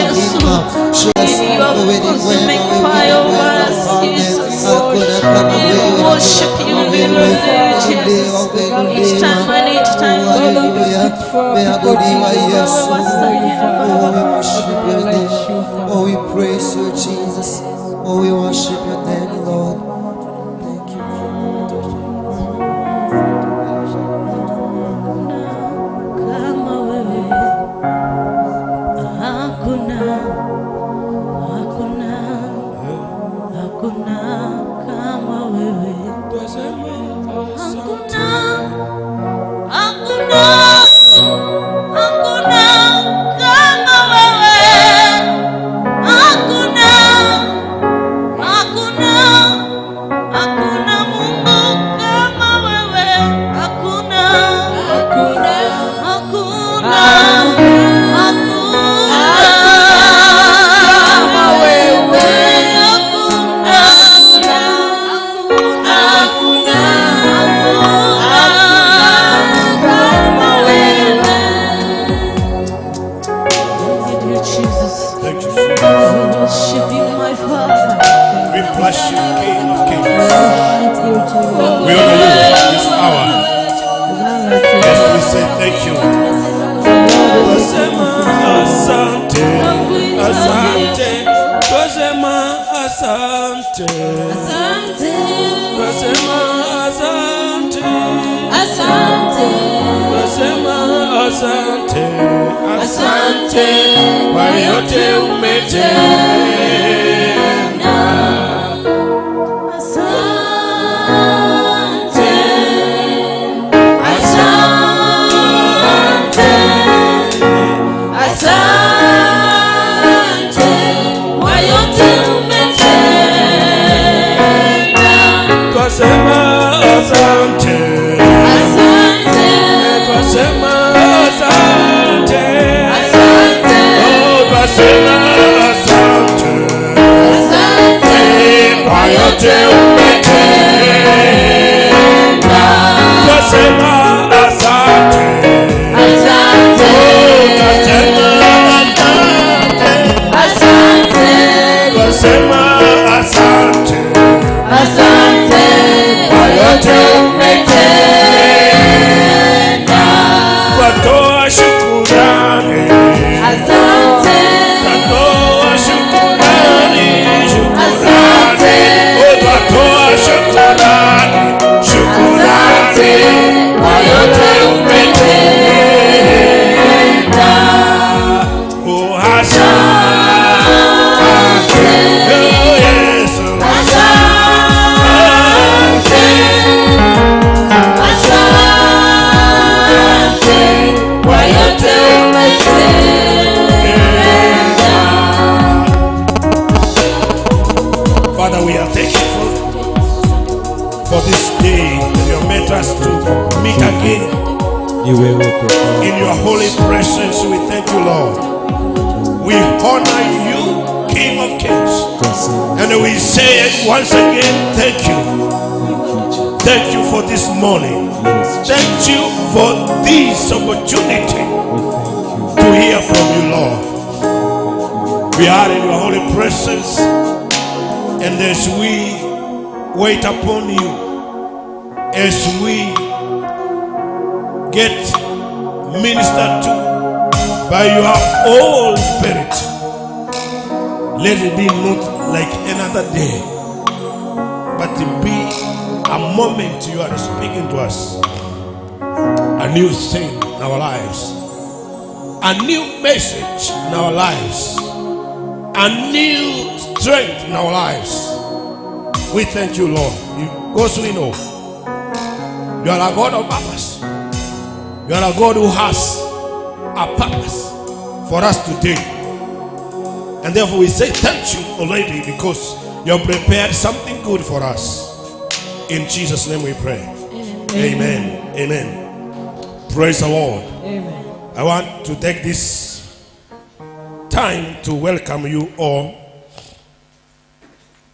Yesu. In your consuming fire over us, Jesus. We worship you, we love you, Jesus. Each time and each time. Oh, we worship your name. Oh, we praise you, Jesus. Oh, we worship your name, Lord. Thank you. Kama wewe hakuna, hakuna, hakuna kama wewe. Hakuna, hakuna, hakuna kama wewe. Hakuna, hakuna, hakuna Mungu kama wewe. Hakuna, hakuna, hakuna, kama wewe. Hakuna, hakuna, hakuna kama wewe. Thank you, Jesus. Thank you, Jesus. We worship you, my Father. We bless you, King of Kings. We honor you this hour. Yes, we say thank you. Twasema asante, asante, twasema asante, twasema asante, twasema asante, asante kwa yote umetenda. Asante, asante, asante kwa yote umetenda. Twasema asante, Asante, twasema asante, asante, oh, twasema asante asante kwa yote umetenda. Twasema asante, asante, oh, twasema asante, asante, twasema asante asante kwa yote umetenda. Twatoa shukurani, Asante, twatoa shukurani, shukurani, Asante. oh, twatoa shukurani, shukurani kwa yote umetenda. Oh, asante, oh, Yesu. Asante, asante kwa yote umetenda. Father, we are thankful for this day that you have made us to meet again Ni wewe pekee. in your holy presence. We thank you, Lord. We honor you, King of Kings. Twasema And we say it once again, thank you. thank you, Jesus. Thank you for this morning. Yes, Thank you for this opportunity we thank you. to hear from you, Lord. We are in your holy presence, and as we wait upon you, as we get ministered to by your Holy Spirit, let it be not like another day, but to be a moment you are speaking to us, a new thing in our lives, a new message in our lives, a new strength in our lives. We thank you, Lord, because we know you are a God of purpose. You are a God who has a purpose for us today. And therefore we say thank you already because you have prepared something good for us. In Jesus' name we pray. Amen. Amen. Praise the Lord. Amen. I want to take this time to welcome you all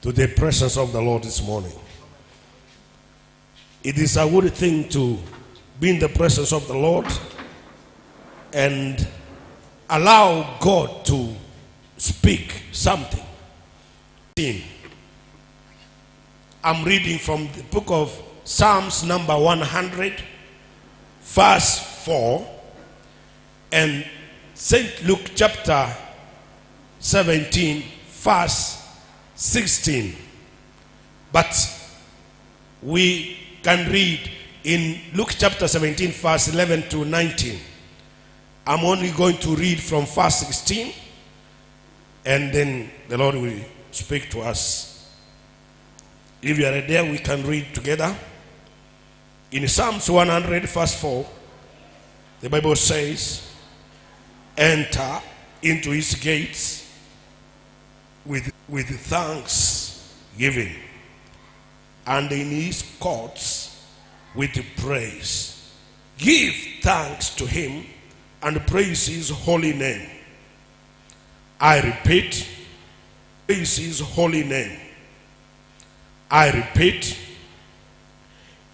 to the presence of the Lord this morning. It is a good thing to be in the presence of the Lord and allow God to speak something. I'm reading from the book of Psalms number 100, verse 4, and St. Luke chapter 17, verse 16. But we can read in Luke chapter 17, verse 11 to 19. I'm only going to read from verse 16, and then the Lord will speak to us. If you are there, we can read together. In Psalms 100, verse 4, the Bible says, Enter into his gates with, with thanksgiving, and in his courts with praise. Give thanks to him and praise his holy name. I repeat, praise his holy name. I repeat,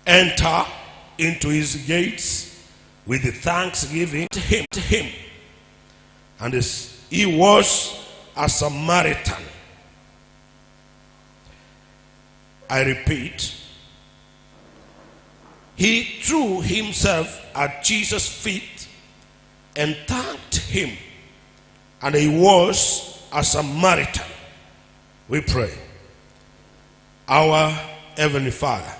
enter into his gates with thanksgiving to him. To him. And he was a Samaritan. I repeat, he threw himself at Jesus' feet and thanked him. And he was a Samaritan. We pray. Our Heavenly Father,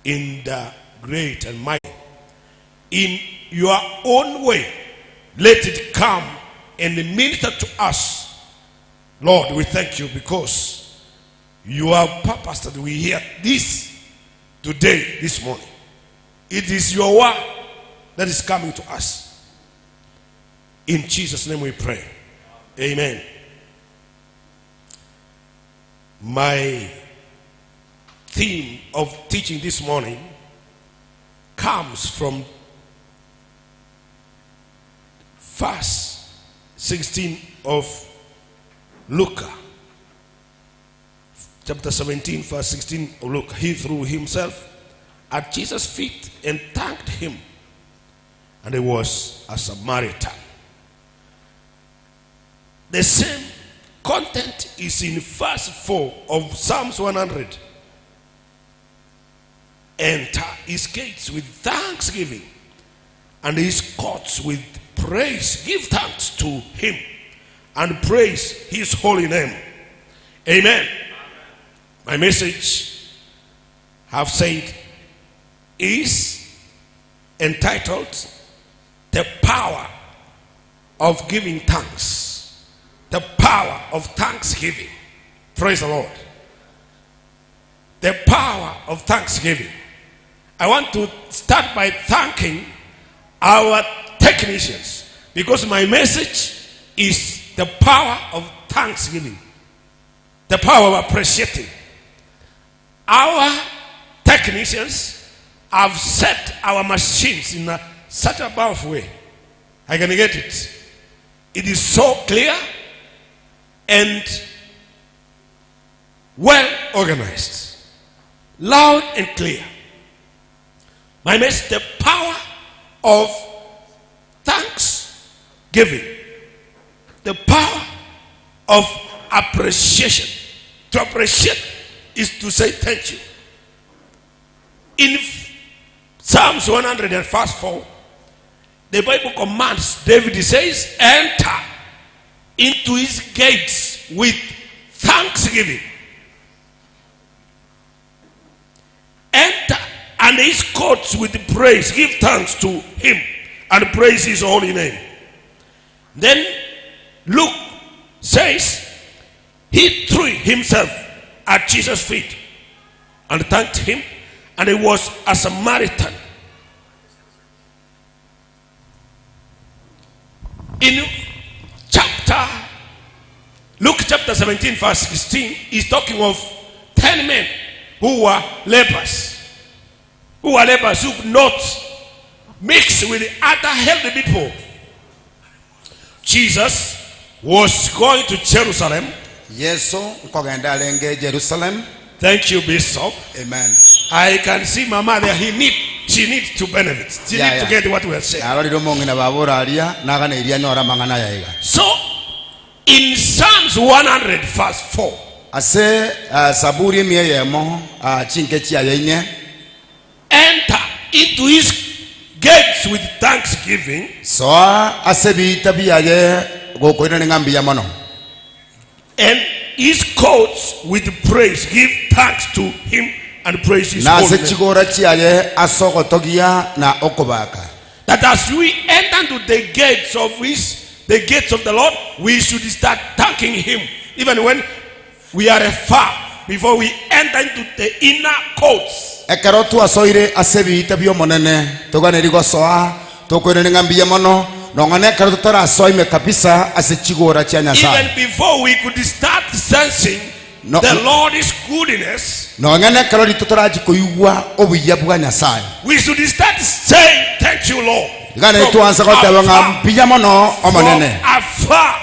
in the great and mighty, in your own way, let it come and minister to us. Lord, we thank you because you have purpose that we hear this today, this morning. It is your word that is coming to us. In Jesus' name we pray. Amen. My theme of teaching this morning comes from verse 16 of Luke. Chapter 17, verse 16 of Luke. He threw himself at Jesus' feet and thanked him. And he was a Samaritan. The same content is in verse 4 of Psalms 100. Enter his gates with thanksgiving and his courts with praise. Give thanks to him and praise his holy name. Amen. My message, have said, is entitled The Power of Giving Thanks. The power of thanksgiving. Praise the Lord. The power of thanksgiving. I want to start by thanking our technicians because my message is the power of thanksgiving, the power of appreciating. Our technicians have set our machines in a, such a powerful way. I can get it. It is so clear and well organized, loud and clear. My message, the power of thanksgiving, the power of appreciation. To appreciate is to say thank you. In Psalms 100 and verse 4, the Bible commands, David says, enter into his gates with thanksgiving. Enter and his courts with praise. Give thanks to him and praise his holy name. Then Luke says he threw himself at Jesus' feet and thanked him, and he was a Samaritan. In chapter Luke chapter 17, verse 16, he's talking of 10 men who were lepers. Who were lepers who could not mix with the other healthy people. Jesus was going to Jerusalem. Yeso nkogenda arenge Jerusalem. Thank you, Bishop. Amen. I can see Mama there. He need, she needs to benefit. She Yeah, needs to yeah. get what we are saying. Narorire omong'ina baba oraria naganeirie anyore amang'ana aya iga. So, In Psalms 100 verse 4. Ase Saburi emia eyemo chinke chiaye inye. Enter into his gates with thanksgiving. Soa ase ebiita biaye gokoirana ng'a mbuya mono. And his courts with praise. Give thanks to him and praise his Na holy ase name. chigora chiaye ase ogotogia na okobaka. That as we enter into the gates of his the gates of the Lord, we should start thanking him even when we are far before we enter into the inner courts. Ekero twasoire ase ebiita bi'Omonene, toganeiri gosoa, tokoiraneria ng'a mbuya mono, nonye nekero totarasoa ime kabisa ase chigora chia Nyasae. Even before we could start sensing No- the Lord's goodness, Nonye nekero rito torachie koigwa obuya bwa Nyasae. we should start saying, Thank you, Lord. Iga From twansa goteba ng'a afar, mbuya mono from Omonene, afar,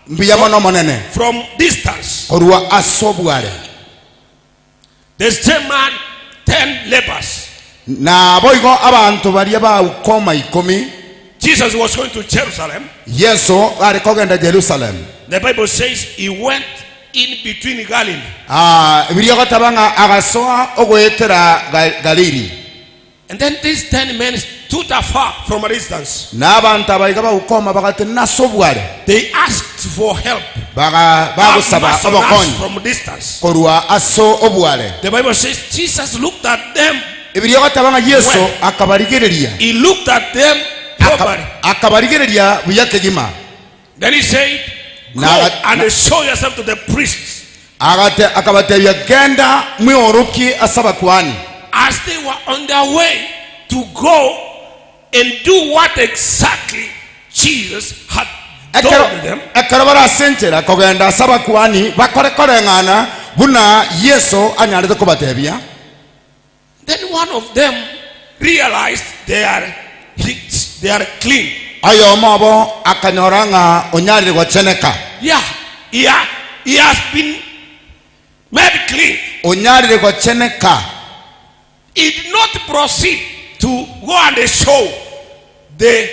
mbuya mono Omonene, from distance. korwa ase obware. The same man, 10 lepers. Naboigo abanto baria ba ukoma ikomi. Jesus was going to Jerusalem. Yeso are kogenda Jerusalem. The Bible says he went in between Galilee. Ah, Bibilia egoteba ng'a agasoa ogoetera Ga- Galili. And then these 10 men stood afar from a distance. Na abanto aba iga bagokoma bagatenena ase obware. They asked for help. Baga Have bagosaba mercy on us obokonyi from distance. korwa ase obware. The Bible says Jesus looked at them. Ebiria egoteba ng'a Yeso Well. akabarigereria. He looked at them properly. Akabarigereria buya kegima. Then he said, Go Na- and show yourself to the priests. Agate akabatebia, Genda mweorokie ase abakuani. As they were on their way to go and do what exactly Jesus had Ekero told them, ekero bare ase enchera kogenda ase abakuani bakore koreng'ana buna Yeso anyarete kobatebia. Then one of them realized they are they are clean. Oyomo obo akanyora ng'a onyarire gocheneka. Yeah, he, ha, he has been made clean. Onyarire gocheneka. He did not proceed to go and show the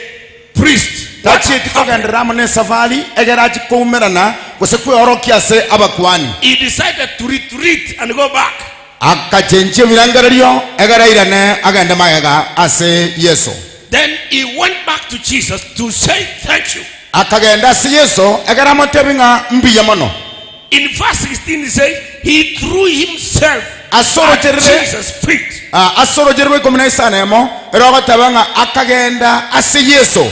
priest. what Tachieti had happened. kogenderera amo nesafari egere achie koumerana gose kweorokia ase abakuani. He decided to retreat and go back. Agachenchia ebirengererio egere airane agende magega ase Yeso. Then he went back to Jesus to say thank you. Akagenda ase Yeso egere amotebie ng'a mbuya mono. In verse 16 he says he threw himself Ase at orocherere Jesus' feet. ah, ase orocherere rwa ikomi na isano emo ere ogoteba ng'a akagenda ase Yeso.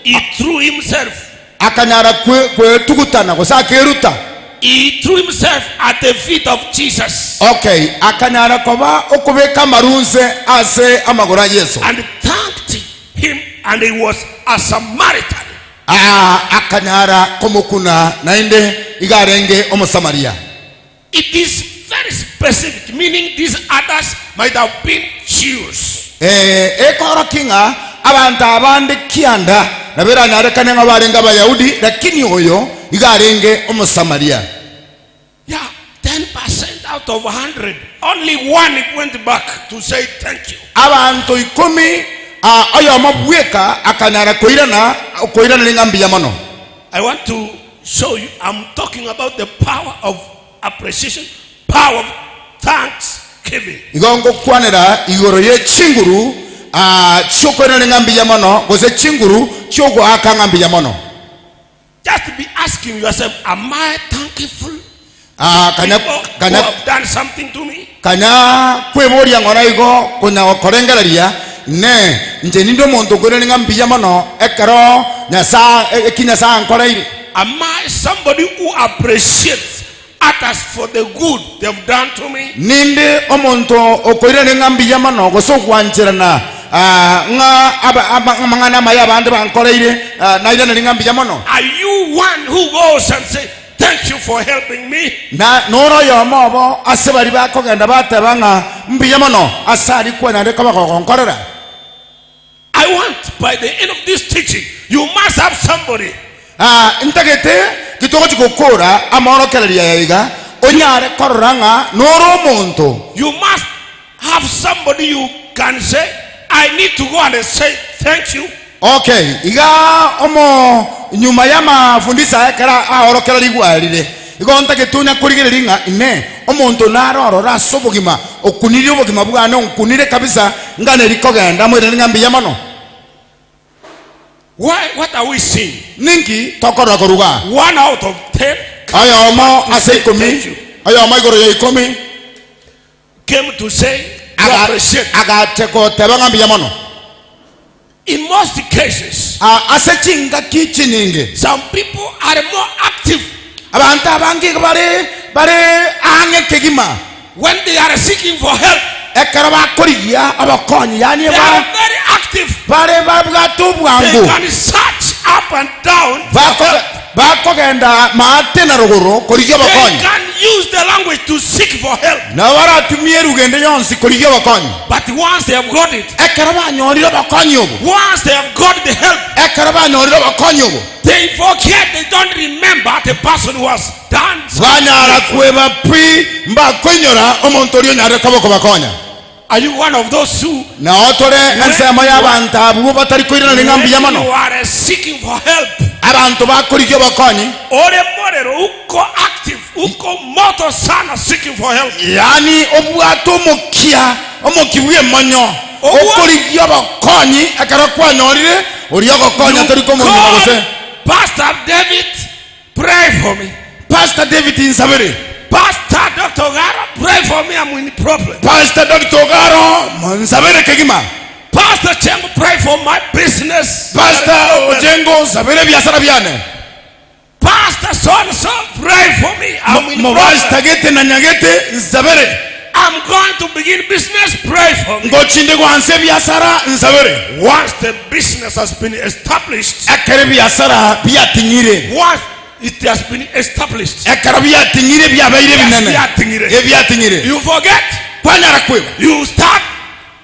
He threw himself. Akanyara kwe, kwetugutana gose akeruta. He threw himself at the feet of Jesus. Okay, akanyara koba okobeka amarunse ase amagoro a Yeso. And thanked him, and he was a Samaritan. Aa, akanyara komokuna naende iga arenge Omosamaria. It is very specific, meaning these others might have been Jews. Ee, ekoorokia ng'a abanto abande kianda nabo eranyarekane ng'a barenge Abayahudi, lakini oyo iga arenge Omosamaria. Yeah, 10% out of 100. Only one went back to say thank you. Abanto ikomi, aa, oyomo bweka akanyara koirana, koiraneria ng'a mbuya mono. I want to show you, I'm talking about the power of appreciation, power of thanksgiving. Igo ngokwanera igoro ye chinguru aa, chi'okoiraneria ng'a mbuya mono, gose chinguru chi'ogoaka ng'a mbuya mono. Just be asking yourself, am I thankful? Ah, kanya, People who kanya, have done something to me. kanya kweboria ng'ora igo konya gokorengereria ne inche ninde omonto okoiraneria ng'a mbuya mono ekero Nyasae eki Nyasae ankoreire. Am I somebody who appreciates others for the good they've done to me? Ninde omonto okoiraneria ng'a mbuya mono gose ogwancherana ah, ng'a aba- aba- amang'ana amaya abande bankoreire ah, nairaneria ng'a mbuya mono? Are you one who goes and say, Thank you for helping me? Na noro oyomo obo ase baria bakogenda bateba ng'a mbuya mono ase aria kwanyarire koba gogonkorera. I want by the end of this teaching, you must have somebody. Ah, ntagete titogochi gokora amorokererio aya iga, onyare korora ng'a noro omonto. You must have somebody you can say, I need to go and say thank you. Okay, iga omo nyuma y'amafundisa aya ekero aorokera rigwarire, igo ntagete onya korigereria ng'a inee, omonto nare ororo ase obogima, okunirie obogima bwane, onkunire kabisa, nganeri kogenda, amoirane ng'a mbuya mono. Why, what are we seeing? Ninki tokorora korwa igaa? One out of ten Oyomo to ase say ikomi, thank you. oyomo igoro ya ikomi, Came to say to aga- appreciate. agacha goteba ng'a mbuya mono. In most cases, Ah, ase chingaki chinyinge some people are more active abanto abange igo bare bare ang'e kegima when they are seeking for help. ekero bakorigia obokonyi yani They are ba- very active. bare babwate They obwango can search up and down for Bako- help. bakogenda maate na rogoro korigia They obokonyi can use the language to seek for help. nabo baratumie erugendo yonsi korigia obokonyi But once they have got it, ekero banyorire obokonyi obo once they have got the help, ekero banyorire obokonyi obo they forget, they don't remember the person who has done something. banyara kweba pi mbakoinyora omonto oria onyarire koba okobakonya Are you one of those who, Nao tore ensemo y'abanto abwo batari koirana ring'a when mbuya you mono, are seeking for help, abanto bakorigia obokonyi, ore morero uko active, uko moto sana seeking for help. yaani obwate omokia, omokia bw'emonyo, Obwa- okorigia obokonyi ekero kwanyorire oria ogokonya You tori komonyora call gose. Pastor David, pray for me. Pastor David nsabere. Pastor Dr. Ogaro, pray for me. I'm in problem. Pastor Dr. Ogaro nsabere kegima. Pastor Chengo, pray for my business. Pastor Ojengo nsabere biasara biane. Pastor so and so, pray for me. I'm in problem. Mopastor gete na nyagete nsabere. I'm going to begin business. Pray for me. Ngochinde gwanse biasara nsabere. Once the business has been established, Ekere biasara biatinyire. once it has been established, Ekero biatinyire biabeire binene. Biatinyire. Ebiatinyire. you forget. Kwanyara kweba. You start.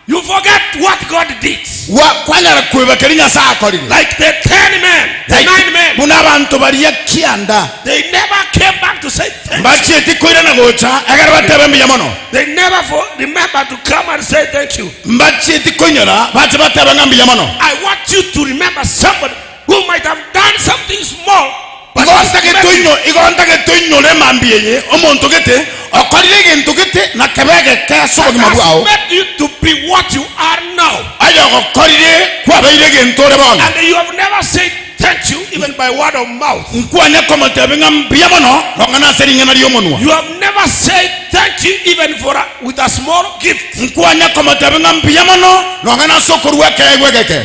You forget what God did. Wa kwanyara kweba keri Nyasaye akorire. Like the 10 men, the Like, 9 men, buna abanto baria kianda they never came back to say thank you. mbachieti koirana gocha ekero batebe mbuya mono They never for, remember to come and say thank you. mbachieti koinyora bache batebe ng'a mbuya mono I want you to remember somebody who might have done something small, but igo it's ntagete made you. oinyo- igo ntagete oinyore mambia eye omonto gete okorire egento gete na kebe egeke ase obogima has bwao made you to be what you are now. aye ogokorire kwabeire egento ore bono And you have never said thank you even by word of mouth. nkwanya komotebia ng'a mbuya mono nong'ana ase ring'ana ri'omonwa You have never said thank you even for a, with a small gift. nkwanya komotebia ng'a mbuya mono nong'ana ase okorua ekeegwa egeke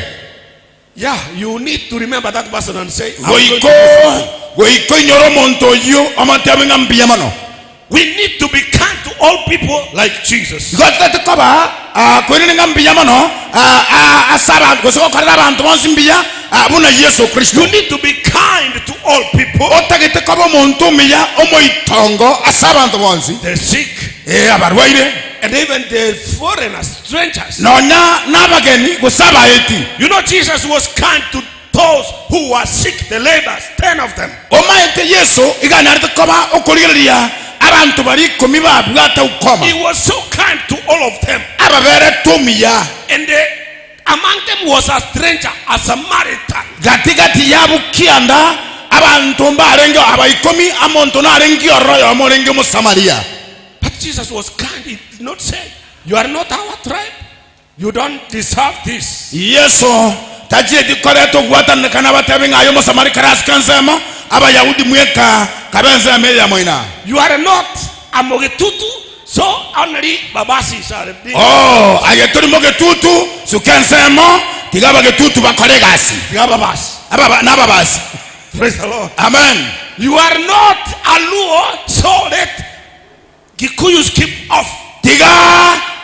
Yeah, you need to remember that person and say, I'm going to Goiko do something. goika oinyore omonto oyio omotebi ng'a mbuya mono. We need to be kind to all people like Jesus. Igo totagete koba ah, koirania ng'a mbuya mono ah, ah, ase abanto gose gokorera abanto bonsi mbuya ah, buna Yeso Kristo. You need to be kind to all people, Otagete koba omonto omuya omoitongo ase abanto bonsi, the sick, eh, abarwaire, and even the foreigners, strangers. nonya nabageni gose abaeti. You know, Jesus was kind to those who were sick, the lepers, 10 of them. Omaete Yeso iga anyarete koba okorigereria abanto baria ikomi babwate ukoma. He was so kind to all of them. Ababerete omuya. And the, among them was a stranger, a Samaritan. Gati gati yabo kianda abanto mbarenge aba ikomi, amonto narenge ororo oyomo orenge Omosamaria. But Jesus was kind. He did not say, You are not our tribe. You don't deserve this. Yeso tachieti koreta ogwatananekana abatebi ng'a aye Omosamari kare ase ensemo, Abayahudi mweka kabe ensemo eye ya moina. You are not a Mogitutu, so only Babasis are being. Oh, aye tori Mogetutu, suka ensemo, tiga Abagetutu bakore egasi. Tiga Ababasi. Ababa, n'Ababasi. Praise the Lord. Amen. You are not a Luo, so let Gikuyus keep off. Tiga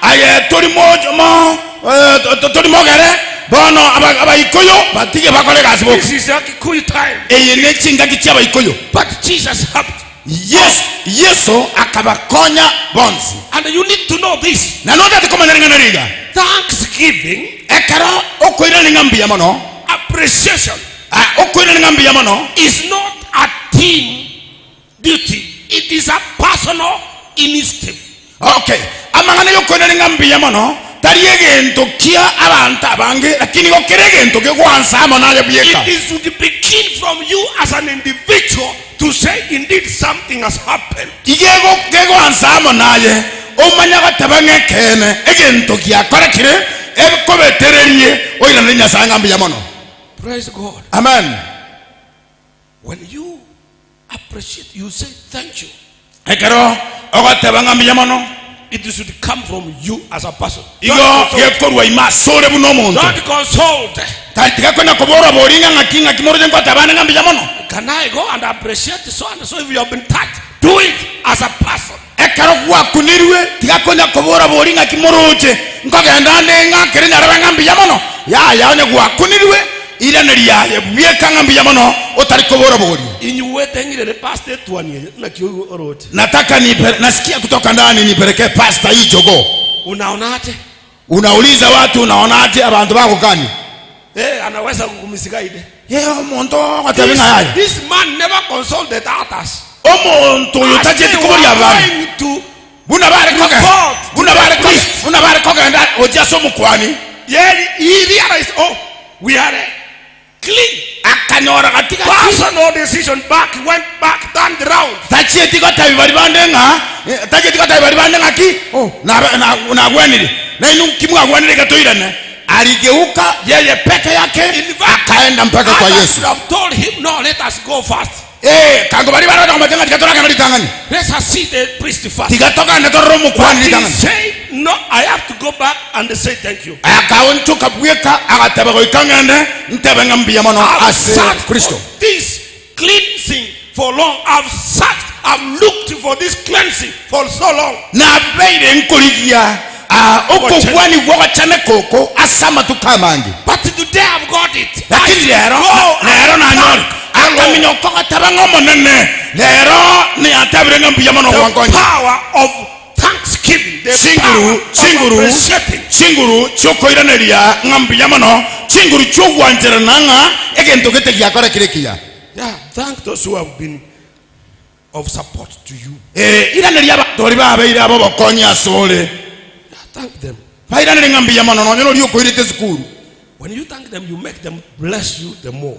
aye tori mo, mo, eh, to- to- tori mogere, bono aba- Abaikuyu batige bakore egasi boka. This is a Kikuyu time. Eye ne chingaki chi'Abaikuyu. But Jesus helped. Yesu, Yeso akabakonya bonsi. And you need to know this. Na notete komanya ring'ana riga. Thanksgiving, Ekero okoirana ng'a mbuya mono, appreciation ah, okoirana ng'a mbuya mono is not a team duty. It is a personal initiative. Okay, amang'ana y'okoirana ng'a mbuya mono. Tari egento kia abanto abange, lakini igo kere egento gegwansa amo naye bweka. It is to begin from you as an individual to say indeed something has happened. Igo ego kegoansa amo naye, omanye goteba ng'a ekeene egento giakorekire, ekobetererie oiranere Nyasae ng'a mbuya mono. Praise God. Amen. When you appreciate, you say thank you. Ekero ogoteba ng'a mbuya mono, It should come from you as a person. igo Don't consult. gekorwa ime asore buna omonto. Don't consult. Tari tiga konya kobora bori ng'a ng'aki ng'aki moroche ngoteba ande ng'a mbuya mono. Can I go and appreciate so and so if you have been touched? Do it as a person. Ekero gwakunirwe, tiga konya kobora bori ng'aki moroche nkogenda ande ng'akere nyarebe ng'a mbuya mono. Yaya, onye gwakunirwe, iraneria aye bweka ng'a mbuya mono otari kobora bori. Inyuete ng'irere pastor etuani eye naki oroche. Nataka nipe, nasikia kutoka ndani nipelekee pastor hii jogoo. Unaonaje? Unauliza watu unaonaje abantu bagokani. Eh, anaweza kukumisigaide. Ye omonto ogoteba This, ng'a yaya. this man never consulted others. Omonto oyo As they tacheti were koboria abande. going to Buna bare kogenda, Report to buna the bare kogenda, priest. buna bare kogenda gochia ase omokuani. Yeah, he realized, oh, we are clean. Akanyora gati gati. Personal decision back, went back, turned round. Tachieti gotebi baria bande ng'a eh, tachieti gotebi baria bande ng'aki oh, nabe- na- nagwenire nainwe nki mwagwenire iga toirane aligeuka yeye peke yake In fact, akaenda mpaka kwa others Yesu should have told him, no, let us go first. Eh, kango baria barocha komocha ng'a tiga toragende ritang'ani Let us see the priest first. tiga togende torore omokuani But he ritang'ani said, no, I have to go back and say thank you. akaonchoka bweka agateba goika ng'ende ntebe ng'a mbuya mono I've ase searched Kristo for this cleansing for long. I've searched, I've looked for this cleansing for so long. Nabeire nkorigia ah, okogwanigwa gochane koko ase amatuko amange. But today I've got it. Lakini rero Go rero and nanyore thank the Lord. akaminyoka gateba ng'a omonene rero niatebire ng'a mbuya mono The gwankonya. power of thanksgiving. The power Chinguru of chinguru appreciating. chinguru chiokoiraneria ng'a mbuya mono chinguru chiogwancherana ng'a egento gete giakorekire ekiya. Yeah, thank those who have been of support to you. Ee, iraneria abanto baria babeire ab'obokonyi asore. Yeah, thank them. Bairanere ng'a mbuya mono nonya noria okoirete esukuru. When you thank them, you make them bless you the more.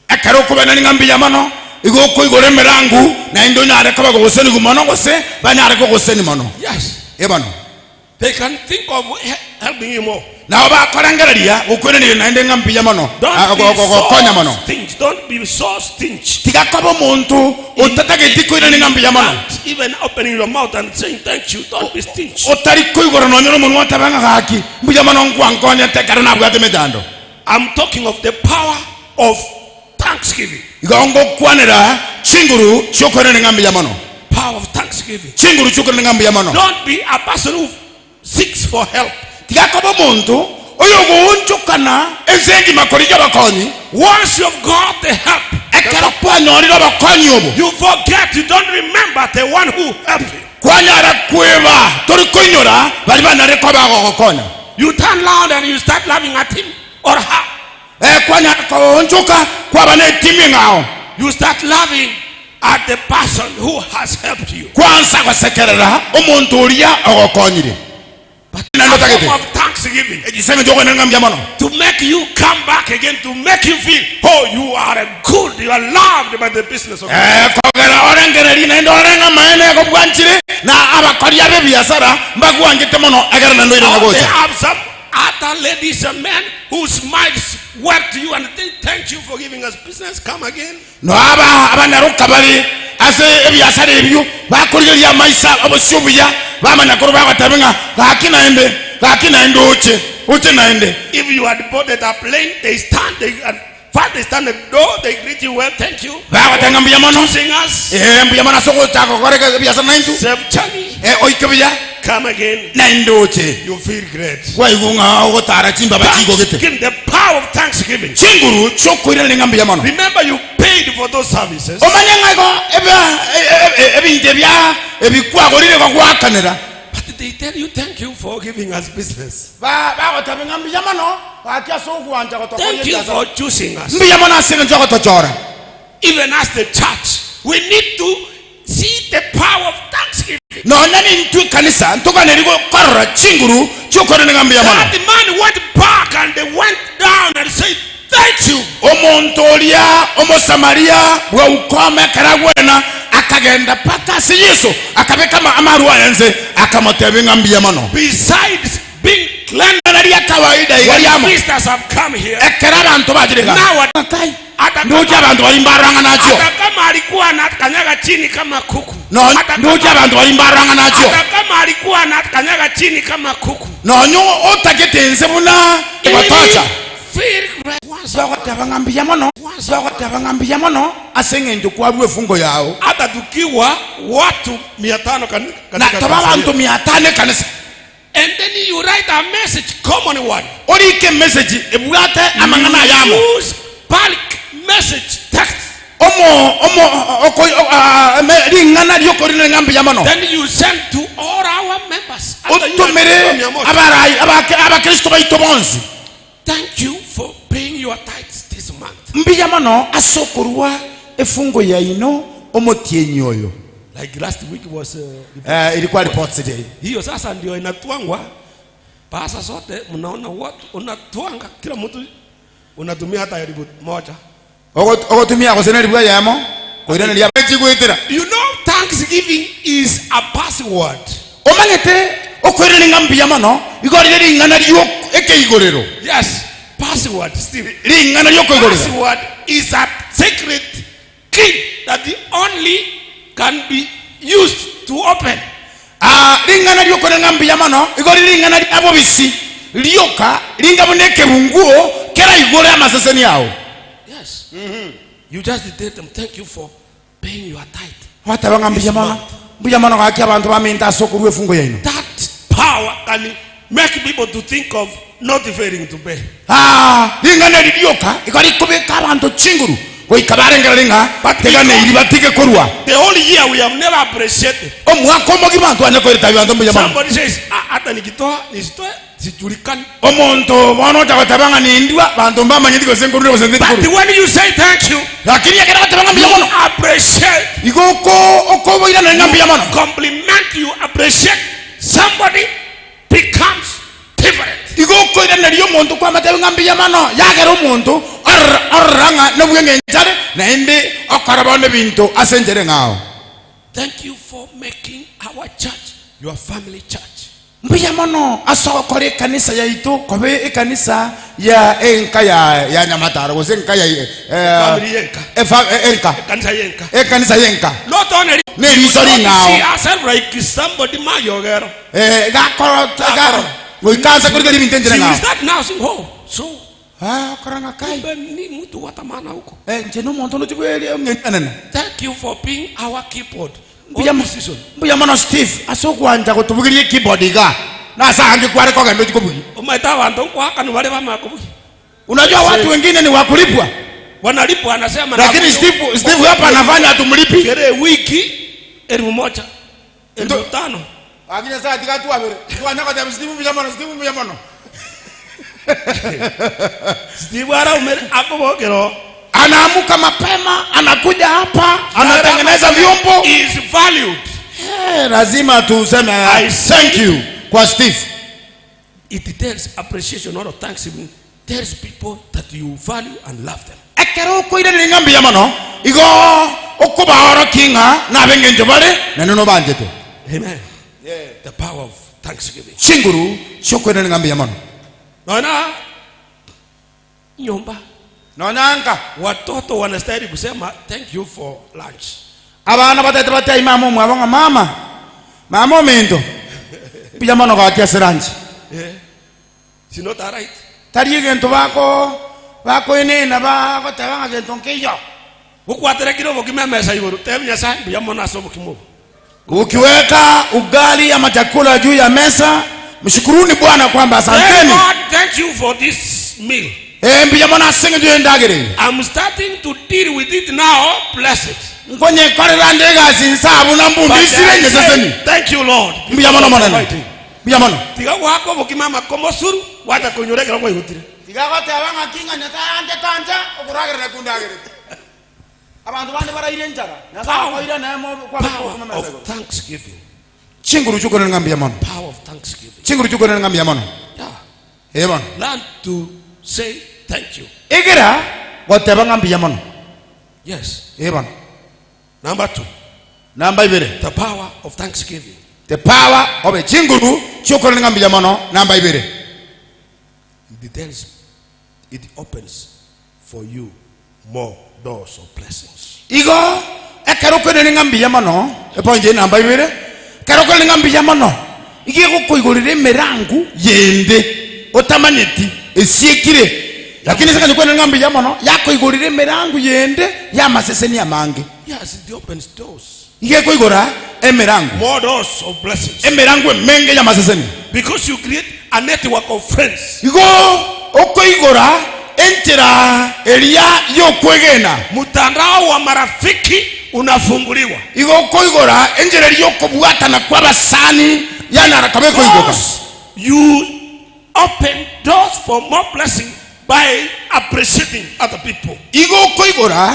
Ekero okobairaneria ng'a mbuya mono, igo okoigora emerangu naende onyare koba gogosenigwa mono gose banyare kogosenia mono. Yes. Ee bono. They can think of helping you more. Nabo bakorengereria gokweneria naende ng'a mbuya mono, Don't ah, be go- go- gokonya so mono. stingy. Don't be so stingy. Tiga koba omonto otatageti koirania ng'a mbuya mono. Not even opening your mouth and saying thank you. Don't be stingy. Otari koigora nonya nomonwa otebe ng'a gaki mbuya mono nkwankonyete ekero nabwate emechando. I'm talking of the power of thanksgiving. Igo ngokwanera chinguru chiokoirania ng'a mbuya mono. Power of thanksgiving. Chinguru chiokoirania ng'a mbuya mono. Don't be a person who seeks for help. Tiga koba omonto oyogoonchokana ense engima korigia obokonyi. Once you have got the help, Ekero kwanyorire obokonyi obo, you forget, you don't remember the one who helped you. kwanyara kweba tori koinyora baria banyarire koba bagogokonya. You turn round and you start laughing at him or her. Eh, kwanyara koonchoka kwaba netimi eng'ao. You start laughing at the person who has helped you. Kwansa gosekerera omonto oria ogokonyire. But Naende a form otagete of thanksgiving egisenge kiokoenena ng'a mbuya mono. to make you come back again, to make you feel, oh, you are a good, you are loved by the business of God. Eh, kogera orengererie naende ore ng'a amaene egobwanchire na abakori ab'ebiasara mbagwangete mono egere naende oirane Or they gocha. have some other ladies and men who smiles well to you and they thank you for giving us business. Come again. No aba abanyaroka bare ase ebiasara ebio bakorigereria amaiso obosio obuya bamanya korwa bagoteba ng'a gaki naende gaki naende oche oche naende. If you had boarded a plane, they stand, they, at first they stand at the door, they greet you well, thank you. Bagoteba ng'a mbuya mono. Choosing us. Ee, mbuya mono ase ogochaka gokora ebiasara naintwe. Safe journey. Eh, oike buya. Come again. Naende oche. You feel great. Kwaigwa ng'a ogotara chimbaba chigogete. Thanksgiving, the power of thanksgiving. Chinguru chiokoiraneria ng'a mbuya mono. Remember you paid for those services. Omanye ng'a igo ebia- e- e- e- ebinto ebia ebikwagorire igo gwakanera. But they tell you thank you for giving us business. Ba- bagoteba ng'a mbuya mono gaki ase ogwancha gotokoria Thank you ebiasara. for choosing us. Mbuya mono ase eng'encho ogotochora. Even as the church, we need to see the power of thanksgiving. Nonya nintwe. ekanisa ntoganeri gokorora chinguru chiokorene ng'a mbuya mono. That man went back and they went down and said, Thank you. Omonto oria Omosamaria bw'aukoma ekero agwena, akagenda mpaka ase Yeso, akabeka amarwa aye nse, akamotebia ng'a mbuya mono. Besides being cleansed, Ring'ana ria kawaida iga when riamo, visitors have come here, ekero abanto bachire iga, Now, Kai, hata ndoche kama, abanto baria mbarang'ana achio. hata kama alikuwa anakanyaga chini kama kuku, Nonya hata ndoche kama, abanto baria mbarang'ana achio. hata kama alikuwa anakanyaga chini kama kuku, Nonya otagete ense buna egotocha. feel right. Once, Bagoteba ng'a mbuya mono, bagoteba ng'a mbuya mono ase eng'encho kwarua efungo yao. hata tukiwa watu 500 Na katika toba kanisa abanto hiyo. 500 ekanisa. And then you write a message, common one. Orike emessage ebwate amang'ana ayamo. Use bulk message text. Omo omo oko ring'ana riokorina ng'a mbuya mono. Then you send to all our members. Hata yule Otomere alikuwa 100. abarai abakristo baito bonsi. Thank you for paying your tithes this month. Mbuya mono ase okorwa efungo yaino omotienyi oyo. Like last week was Ilikuwa reports day. Hiyo sasa ndio inatwangwa. Pasa zote mnaona watu unatwanga kila mtu unatumia hata 1,000. Ogotumia gose neribu eyemo koiraneria chigwetera. You know thanksgiving is a password. Omanyete okoiraneria ng'a mbuya mono igo rire ring'ana rio ekeigorero. Yes, password Steve. Ring'ana riokoigorera. Password is a secret key that the only can be used to open. Ring'ana riokorera ng'a mbuya mono igo rire ring'ana ria bobisi rioka ringa buna ekebunguo keraigore amaseseni ao. Yes. You just tell them thank you for paying your tithe. Gwateba ng'a mbuya mono, mbuya mono gaki abanto baminto ase okorua efungo yaino. That power can make people to think of not failing to pay. Ring'ana eri rioka igo rikobeka abanto chinguru goika barengereria ng'a teganeiri batige korua. The whole year we have never appreciated. Omwaka omogima ntwanya koireta abanto mbuya mono. Somebody says, "Ah, hata nikitoa nisitoe sijulikani. Omonto bono ocha goteba ng'a nindua, banto mbamanyeti gose nkorure gose But ntikorua. when you say thank you, Lakini ekero ogoteba ng'a mbuya you mono, appreciate, igo okoboiranera ng'a mbuya mono. compliment, you appreciate somebody becomes different. Igo okoiraneria omonto kwamatebia ng'a mbuya mono, yagera omonto orora ng'a nobw'engencho are, naende okora bono ebinto ase enchera eng'ao. Thank you for making our church your family church. Mbuya mono ase ogokora ekanisa yaito koba ekanisa ya enka ya ya Nyamataro gose enka ya Family yenka. enka. Ekanisa yenka. Ekanisa yenka. Not only Neriso you don't ring'ao. see yourself like somebody mayogero. Gakoro goika ase korigereria ebinto enchera She will eng'ao. start now saying, oh, so Okora ng'a kai. kumbe ni mtu wa thamana huko. Inche nomonto onde ochia eng'encho enene. Thank you for being our keyboard. Mbuya mbuya mono Steve ase ogwancha gotobugeria ekeyboard iga na ase aange kware kogenda ochie kobugia. Omanyete abanto nkoakanwa bare bamanya kobugia. Unajua watu wengine ni wa kulipwa. Wanalipwa anasema Lakini Steve Steve hapa anafanya hatumlipi. Kere wiki 1,000 5,000. Lakini sasa tiga twabere. Twanya goteba Steve mbuya mono Steve mbuya mono. Steve araumere akobokero. Anaamuka mapema, anakuja hapa, anatengeneza vyombo. Is valued. Lazima tuseme I thank you kwa Steve. It tells appreciation or thanksgiving tells people that you value and love them. Ekero okoiraneria ng'a mbuya mono, igo okobaorokia ng'a nab'engencho bare naende nobanchete. Amen. The power of thanksgiving. Chinguru chiokoiraneria ng'a mbuya mono. Naona nyumba Nonya nka watoto wanastahili kusema thank you for lunch. Abana batete batebi mama omwabo ng'a mama, mama ominto, mbuya mono gaki ase lunch. It's not all right. Tari egento bako bakoenena bagoteba ng'a gento nkeiyo. Gokwaterekire obokima emesa igoro, tebi Nyasaye mbuya mono ase obokima obo. Ukiweka ugali ama chakula juu ya mesa, mshukuruni Bwana kwamba Thank asanteni. God, thank you for this meal. Mbuya mono ase eng'encho y'endagera eye. I'm starting to deal with it now. Bless it. Nkonyekorera nde egasi inse abwo na But mbundisire I nyeseseni. say, thank you, Lord. Mbuya mono Monene. Mbuya mono. Tiga goaka obokima amakomosuru, gwacha koinyora ekero kwaigotire. Tiga goteba ng'aki ng'a Nyasae anchete anche okoragerera nakundagerete. Abanto bande baraire enchara, Nyasae akoire nemo kwabeka Power obokima mesa of igoro. thanksgiving. Chinguru chi'okoirana ng'a mbuya mono. Power of thanksgiving. Chinguru chi'okoirana ng'a mbuya mono. Yeah. Ee bono. Learn to say thank you. Egera goteba ng'a mbuya mono. Yes. Ee bono. Number two, Namba ibere. the power of thanksgiving. The power of chinguru chi'okoirana ng'a mbuya mono. Namba ibere. It tells, it opens for you more doors of blessings. Igo ekero okoirana ng'a mbuya mono, epoint eye namba ibere, ekero okoirana ng'a mbuya mono, igo egokoigorera emerango yende otamanyeti esiekire, lakini ase eng'encho okoirana ng'a mbuya mono, yakoigorera emerango yende y'amaseseni amange. Yes, it opens doors. Igo ekoigora emerango. More doors of blessings. Emerango emenge y'amaseseni. Because you create a network of friends. Igo okoigora enchera eria y'okwegena. Mtandao wa marafiki unafunguliwa. Igo okoigora enchera eria y'okobwatana kw'abasani yanara koba ekoigoka. Because you open doors for more blessing by appreciating other people. Igo okoigora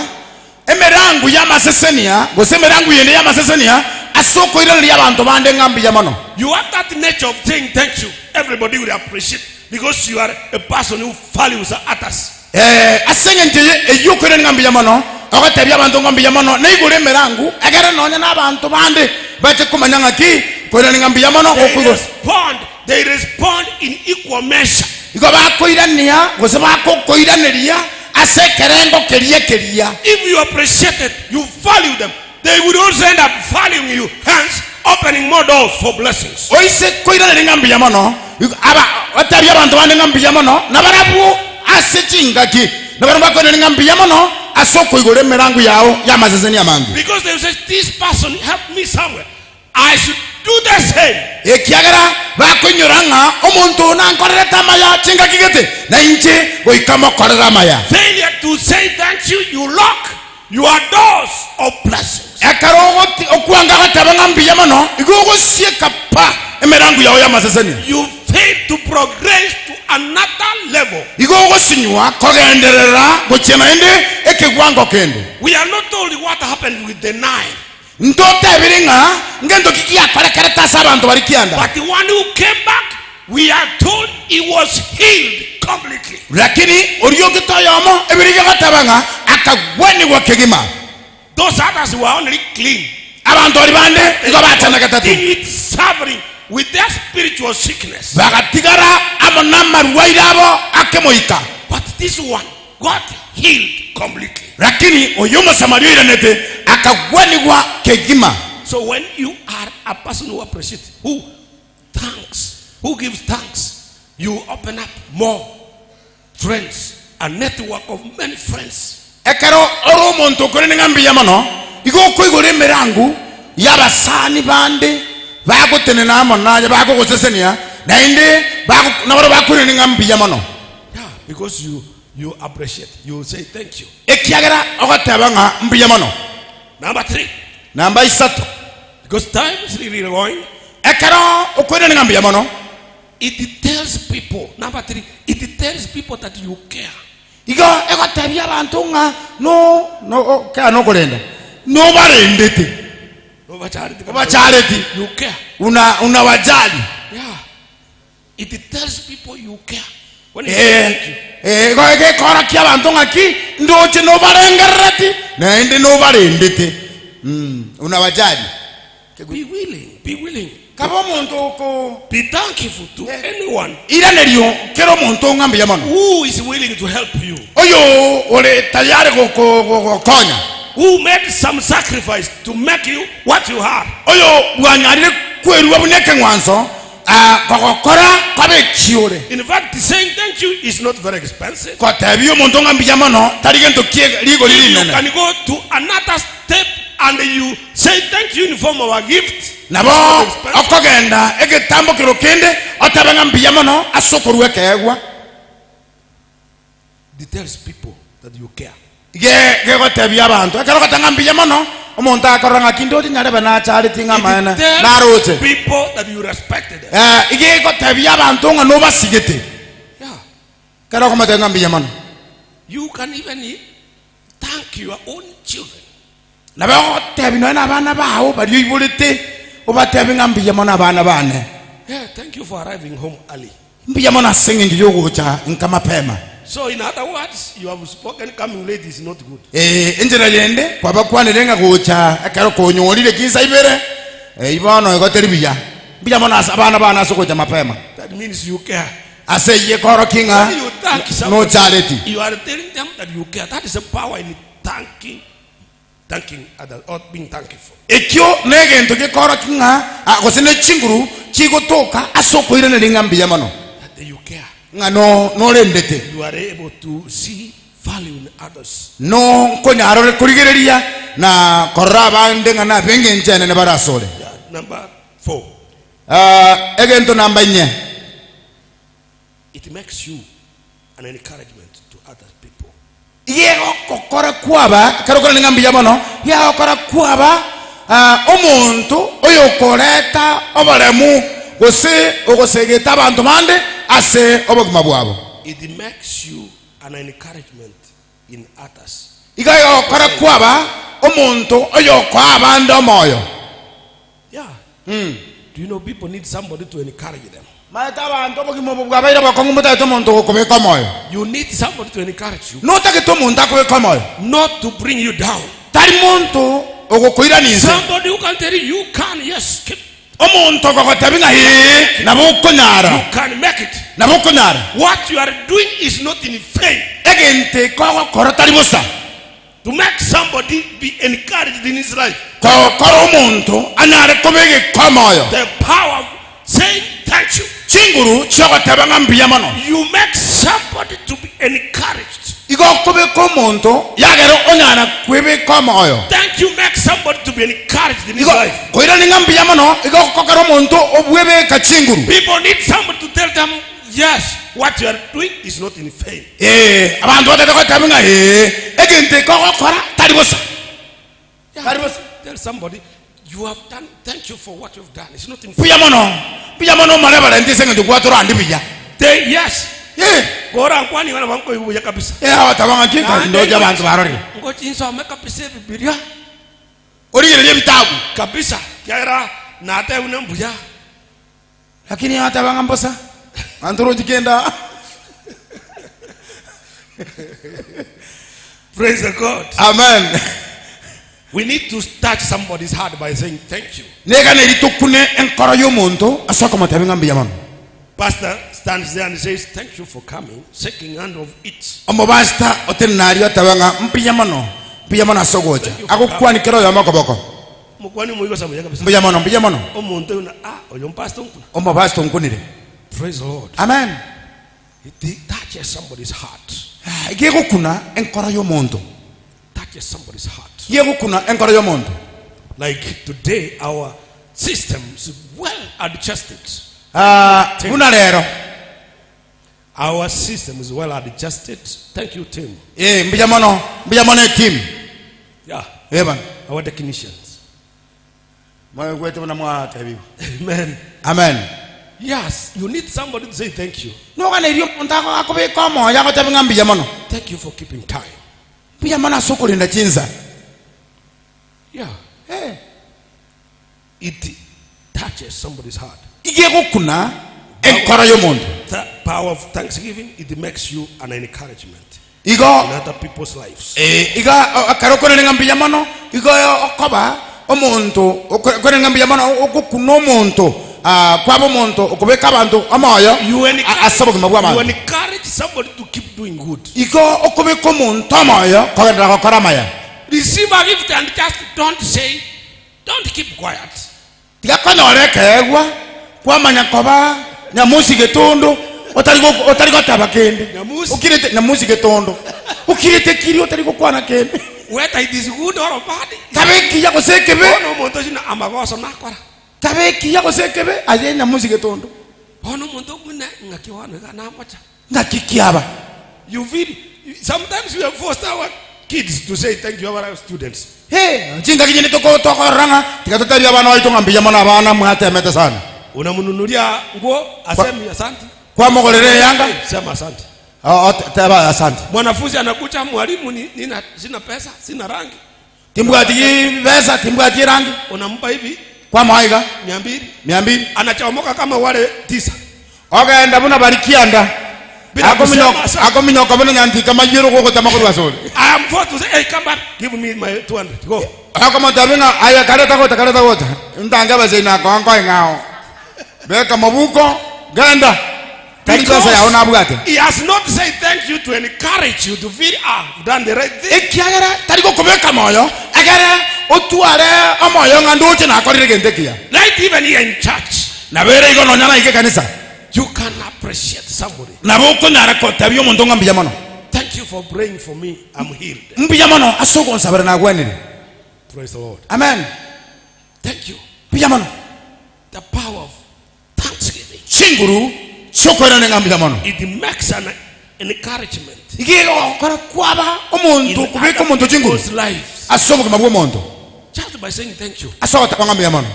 Emerangu y'amasesenia, gose emerangu yende y'amasesenia, ase okoiraneria abanto bande ng'a mbuya mono. You have that nature of saying thank you, everybody will appreciate because you are a person who values others. Ee, ase engencho eye eyio okoiraneria ng'a mbuya mono, ogotebia abanto ng'a mbuya mono, naigure emerangu, egere nonya nabanto bande bache komanya ng'aki koiraneria ng'a mbuya mono They gokoigwa. respond, they respond in equal measure. Igo bakoirania gose bagokoiraneria ase ekerengo keria keria. If you appreciate it, you value them, they will also end up valuing you, hence opening more doors for blessings. Oise koiraneria ng'a mbuya mono, aba otebie abanto bande ng'a mbuya mono, na barabwo ase chingaki nabarabwo bakoiraneria ng'a mbuya mono ase okoigora emerango yao y'amaseseni amange. Because they will say, This person helped me somewhere, I should do the same. Ekiagera bakoinyora ng'a omonto oyo nankorerete amaya chingaki gete, na inche goika mokorere amaya. Failure to say thank you, you lock your doors of blessings. Ekero ogoti okwanga goteba ng'a mbuya mono, igo ogosieka pa emerango yao y'amasesenia. You fail to progress to another level. Igo ogosinywa kogenderera gochia naende ekegwango kende. We are not told what happened with the Nile. Ntotebire ng'a ngento ki giakorekerete ase abanto baria kianda. But the one who came back, we are told he was healed completely. Lakini oria ogete oyomo, ebiria gegoteba ng'a akagwenigwa kegima. Those others were only clean. Abanto baria bande They igo bachandegete tu. continued suffering with their spiritual sickness. Bagatigara amo namarwaire abo akemoika. But this one got healed completely. Lakini oyo Omosamaria oiranete akagwenigwa kegima. So when you are a person who appreciates, who thanks, who gives thanks, you open up more friends, a network of many friends. Ekero ore omonto okorende ng'a mbuya mono, igo okoigora emerango y'abasani bande bagotenena amo naye bagogosesenia, naende bago nabaro bakoirania ng'a mbuya mono. Yeah, because you you appreciate, you say thank you. Ekiagera ogoteba ng'a mbuya mono. Number three, Namba isato, because time is really going. ekero okoirania ng'a mbuya mono, It tells people, number three, it tells people that you care. igo egotebia abanto ng'a no no o- kea nokorenda nobarendete Obachareti. obachareti You care. una unawajali Yeah. It tells people you care. When you say Eh, thank you. eh, igo egekorokia abanto ng'aki ndoche nobarengerereti naende nobarendete Mm, unawajali Be willing. Be willing. kaba omonto oko Be thankful to anyone iranerio kera omonto ng'a mbuya mono who is willing to help you, oyo ore tayari goko- gogokonya who made some sacrifice to make you what you are. oyo bwanyarire kwerua buna ekeng'wanso Ah, kogokora kobe ekiore. In fact, saying thank you is not very expensive. Gotebia omonto ng'a mbuya mono tari gento kie rigori If you rinene. can go to another step and you say thank you in form of a gift, Nabo it's not expensive. okogenda egetambokero kende otebe ng'a mbuya mono ase okorua ekeegwa. It tells people that you care. Ge, gegotebia abanto, ekero ogoteba ng'a mbuya mono, omonto akorora ng'a kinde oche nyarebe nacharetie ng'a amaene It tells naroche. people that you respect them. Eh, iga egotebia abanto ng'a nobasigete. Yeah. Ekero okomotebia ng'a mbuya mono. You can even thank your own children. Nabo ogotebia nonya na abana bao baria oiborete, Obatebi ng'a mbuya mono abana bane. Yeah, thank you for arriving home early. Mbuya mono ase eng'encho y'ogocha nka mapema. So in other words, you have spoken coming late is not good. Ee, enchera yende kwabakwanire ng'a gocha ekero konyorire chinsa ibere, eyio bono igo teri buya. Mbuya mono ase abana bane ase ogocha mapema. That means you care. Ase eyio ekorokia ng'a When you thank somebody, nochareti. you are telling them that you care. That is the power in thanking, thanking others or being thankful. Ekio negento gekorokia ng'a ah, gose ne chinguru chigotoka ase okoiraneria ng'a mbuya mono, That you care. ng'a no norendete. You are able to see value in others. No nkonyara ore korigereria na korora abande ng'a nab'engencho enene bare asore. Yeah. Number 4. Ah, egento namba inye. It makes you an encouragement to other people. Iga egokokora kwaba, ekero okorenda ng'a mbuya mono, iga egokora kwaba ah, omonto oyokoreta oboremu gose ogosegeta abanto bande ase obogima bwabo. It makes you an encouragement in others. Iga egokora kwaba omonto oyokoa abande omoyo. Yeah. Do you know people need somebody to encourage them? Maete abanto obogima obo bwabaire bokong'u motagete omonto ogokobeka omoyo. You need somebody to encourage you, Notagete omonto akobeka omoyo. not to bring you down. Tari monto ogokoirania inse. Somebody who can tell you, you can, yes, keep, Omonto ogogotebi ng'a ee, nabo okonyara. you can make it. Nabo okonyara. What you are doing is not in vain. Egento eke ogokora tari bosa. To make somebody be encouraged in his life. Gokora omonto anyare koba egeka omoyo. The power of saying thank you. Chinguru chiogoteba ng'a mbuya mono. You make somebody to be encouraged. Igo okobeka omonto yagera onyara kwebeka omoyo. Thank you make somebody to be encouraged in his Igo life. koirani ng'a mbuya mono igo okokora omonto obwebeka chinguru. People need somebody to tell them, yes, what you are doing is not in vain. Ee, abanto batete goteba ng'a ee, egento eke ogokora tari bosa. Tari bosa. Tell somebody, you have done, thank you for what you've done. It's not in vain. Mbuya mono, mbuya mono omare barente ase eng'encho gwatorandi buya. They, yes. Ee, Kora nkwani bana bankoibuya kabisa. ee, abateba ng'a ki ndoche abanto barorire. Ngochinsome kabisa ebibilia Origereria ebitabu. kabisa. Kiagera natebu ne mbuya. Lakini abateba ng'a mbosa, abanto rochi kenda. Praise the God. Amen. We need to touch somebody's heart by saying thank you. Negana eri tokune enkoro y'omonto ase okomotebia ng'a mbuya mono. Pastor stands there and says, Thank you for coming, shaking hand of it. Omopastor otenena aria oteba ng'a mbuya mono, mbuya mono ase ogocha. Agokwanikera oyomo okoboko. Mokwani omoigosa buya kabisa. Mbuya mono, mbuya mono. Omonto oyo na ah, oyo mpastor nkuna. Omopastor nkunire. Praise the Lord. Amen. It touches somebody's heart. Ah, gegokuna enkoro y'omonto. Touches somebody's heart. Gegokuna enkoro y'omonto. Like today, our system is well adjusted. Ah, buna rero. Our system is well adjusted. Thank you, team. Eh, mbuya mono, mbuya mono team. Yeah, Eh bana. our technicians. Mwegwete buna mwatebiwa. Amen. Amen. Yes, you need somebody to say thank you. Noganeria omonto akobeka omoyo agoteba ng'a mbuya mono. Thank you for keeping time. Mbuya mono ase okorinda chinsa. Yeah. Eh. It touches somebody's heart. Igegokuna enkoro y'omonto. The power of thanksgiving, it makes you an encouragement Igo in other people's lives. Eh, iga ekero okorenda ng'a mbuya mono, igo okoba omonto okorenda ng'a mbuya mono ogokuna omonto ah, kwaba omonto okobeka abanto omoyo You ase obogima bwa you abanto. encourage somebody to keep doing good. Igo okobeka omonto omoyo kogenderera gokora amaya. Receive a gift and just don't say, don't keep quiet. Tiga konyora ekeegwa kwamanya koba nyamusi getondo otari otari goteba kende. Nyamusi. Okirete nyamusi getondo. Okirete kiri otari gokwana kende. Whether it is good or bad. Kabe ekiya gose ekebe. Bono omonto ocio na amagoso nakora. Kabe ekiya gose ekebe aye nyamusi getondo. Bono omonto omune ng'aki bono iga namocha. Ng'aki kiaba. You feel sometimes we have forced our kids to say thank you our students. Hey, chingaki nyine tokorora ng'a tiga totebi abana baito ng'a mbuya mono abana mwatemete sana. Unamnunulia nguo asemi asante. Kwamogorera eyanga? Sema asante. Oh, teba asante. Mwanafunzi anakuja, mwalimu, ni, nina sina pesa, sina rangi. Timbwati pesa, timbwati rangi. Unampa hivi Kwamoa iga 200, 200. Anachomoka kama wale tisa. Ogenda buna bari kianda. Bila kusema asante. Akominyoka buna nyantika mayero gogotama korwa asore. I am forced to say, hey, come back, give me my 200. Go. Akomotebia ng'a aye kareta gocha kareta gocha ntange abaseni nakoa nkoe ng'ao beka mobuko genda tari besa yao nabwate. He has not said thank you to encourage you to feel, ah, I've done the right thing. Ekiagera tari gokobeka moyo egere otware omoyo ng'a ndoche nakorire egento ekiya. Right even here in church. Nabo ere igo nonya naike ekanisa. You can appreciate somebody. Nabo okonyara kotebia omonto ng'a mbuya mono. Thank you for praying for me. I'm healed. Mbuya mono ase ogonsabera nagwenire. Praise the Lord. Amen. Thank you. Mbuya mono. The power of thanksgiving. Chinguru chiokoirana ng'a mbuya mono. It makes an encouragement Iga egokora kwaba omonto in okobeka other omonto chinguru people's lives. ase obogima bw'omonto Just by saying thank you. ase ogoteba ng'a mbuya mono.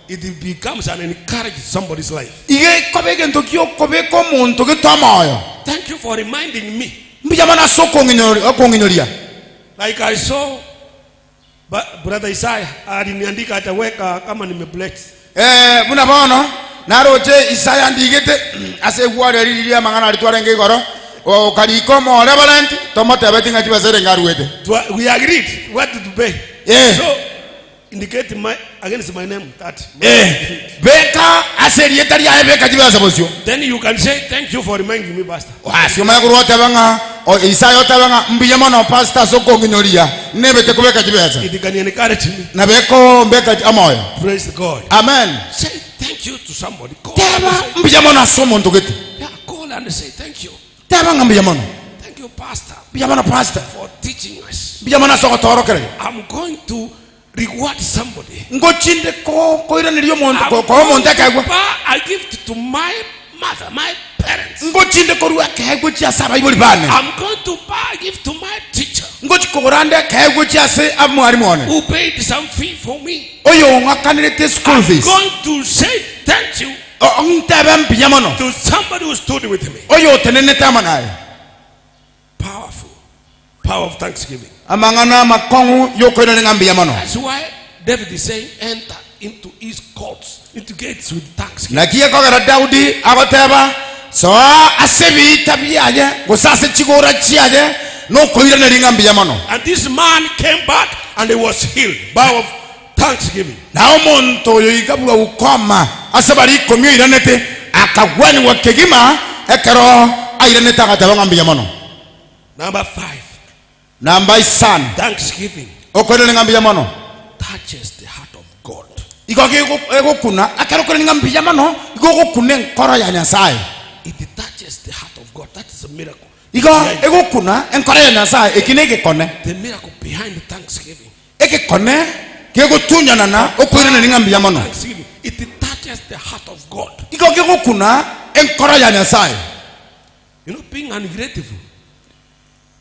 It becomes an encourage somebody's life. Iga ekoba egento gi'okobeka omonto gete omoyo. Thank you for reminding me. Mbuya mono ase okong'inyoria. Like I saw Brother Isaiah aliniandika ataweka kama nimebless. Eh, buna bono naroche Isaya ndigete ase egware riria amang'ana aria twarenge igoro, okarika omoreverend tomotebeti ng'a chibesa erenge aruete. We agreed what to pay. Eh. So Indicate my, against my name that. Eh, beka ase erieta riaye beka chibesa bosio. Then you can say thank you for reminding me, Pastor. Ase omanye korwa otebe ng'a o- Isaya otebe ng'a mbuya mono pastor ase okong'inyoria nebete kobeka chibesa. It can encourage me. Nabo ekombeka omoyo. Praise God. Amen. Say thank you to somebody. Call Teba and say, mbuya mono ase omonto gete. yeah, call and say thank you. Teba ng'a mbuya mono. Thank you, Pastor, Mbuya mono pastor. for teaching us. Mbuya mono ase ogotoorokereria. I'm going to reward somebody. Ngochinde ko- koiraneria omonto I'm ko- koa omonto going to ekeegwa. buy a gift to my mother, my parents. Ngochinde korua ekeegwa chia ase abaibori bane. I'm going to buy a gift to my teacher Ngochi kogora nde ekeegwa chia ase omwarimu one. who paid some fee for me. Oyo ong'akanerete school I'm fees. going to say thank you O- Ntebe mbuya mono. to somebody who stood with me. Oyo otenenete amo naye. Powerful. Power of thanksgiving. Amang'ana amakong'u y'okoirana ng'a mbuya mono. That's why David is saying, enter into his courts, into gates with thanksgiving. Naki ekogera Daudi agoteba, Soa ase ebiita biaye, gose ase chigora chiaye, nokoiraneria ng'a mbuya mono. And this man came back and he was healed. Power of thanksgiving. Na omonto oyo iga bwa ukoma ase baria ikomi oiranete, akagwanigwa kegima ekero airanete agateba ng'a mbuya mono. Number five, Namba isano, thanksgiving okoirania ng'a mbuya mono. touches the heart of God. Igo gego- egokuna, ekero okoirania ng'a mbuya mono, igo ogokuna enkoro ya Nyasaye. It touches the heart of God. That is a miracle. Igo egokuna enkoro ya Nyasaye, eki negekone. The miracle behind thanksgiving. Egekone kegotunyanana okoiraneria ng'a mbuya mono. It touches the heart of God. Igo gegokuna enkoro ya Nyasaye. You know, being ungrateful.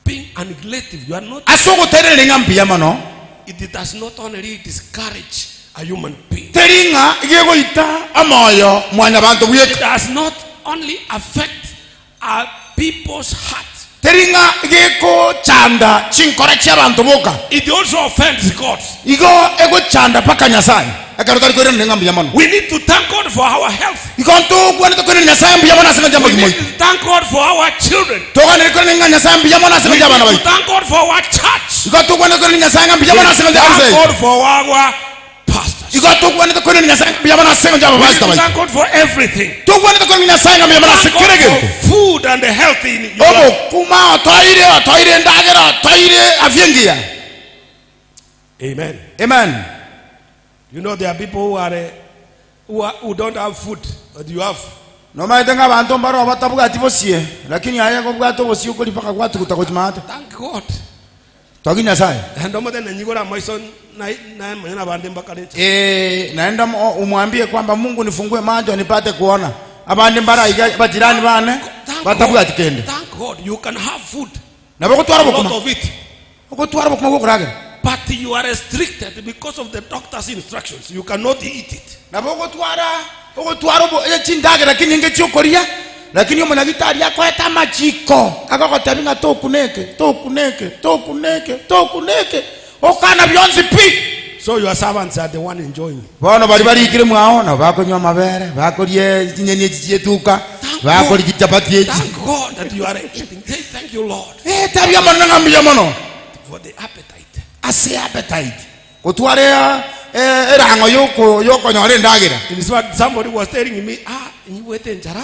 Being ungrateful, you are not. Ase ogotairaneria ng'a mbuya mono. It does not only discourage a human being. Teri ng'a gegoita omoyo mwanyabanto bweka. It does not only affect a people's heart. Teri ng'a gegochanda chinkora chi'abanto boka. It also offends God. Igo egochanda mpaka Nyasae. Ekero tari koiraneria ng'a mbuya mono. We need to thank God for our health. Igo ntogwanete koiraneria Nyasae mbuya mono ase engencho We y'amagima need oito. to thank God for our children. Toganere koiraneria ng'a Nyasae mbuya mono ase We engencho y'abana need to baito. thank God for our church. Igo togwanete koiraneria Nyasae ng'a mbuya We mono ase engencho y'ekanisa thank yaito. God for our pastors. Igo togwanete koiraneria Nyasae ng'a mbuya mono ase engencho We need y'abapastor to baito. thank God for everything. Togwanete koiraneria Nyasae ng'a mbuya mono ase Thank God kera for egento. food and health in your life. Obokuma otoire, otoire endagera, otoire afya engiya. Amen. Amen. You know there are people who are, eh, who, are, who don't have food, but you have. Nomaete ng'a abanto mbaro batabwati bosie, lakini aye kobwate obosie okori mpaka gwatuguta gochia maate. Thank God. Togi Nyasaye. Naende omotebie nyigore amaiso namanye nabande mbakare inche. Eh, naende umwambie kwamba Mungu nifungue macho nipate kuona. Abande mbara iga bajirani bane Thank batabwati God. kende. Thank God you can have food. Nabo ogotwara A lot obokima. of it. Ogotwara obokima bw'okoragera. But you are restricted because of the doctor's instructions. You cannot eat it. Nabo ogotwara ogotwara obo eh, chindagera kinyinge chi'okoria, lakini omonyagitari akoete amachiko agogotebia ng'a tokuna eke, tokuna eke, tokuna eke, tokuna eke, okana bionsi pi. So your servants are the one enjoying. Bono baria barikire mwao nabo bakonywa amabere, bakoria chinyeni echi chi'etuka, bakoria chichapati echi. Thank God that you are eating. Say thank you, Lord, Eh, tabia Omonene ng'a mbuya mono for the appetite. ase appetite gotwara eh, erang'o yoko- yokonyora endagera. In fact, somebody was telling me, ah, nyigwete enchara.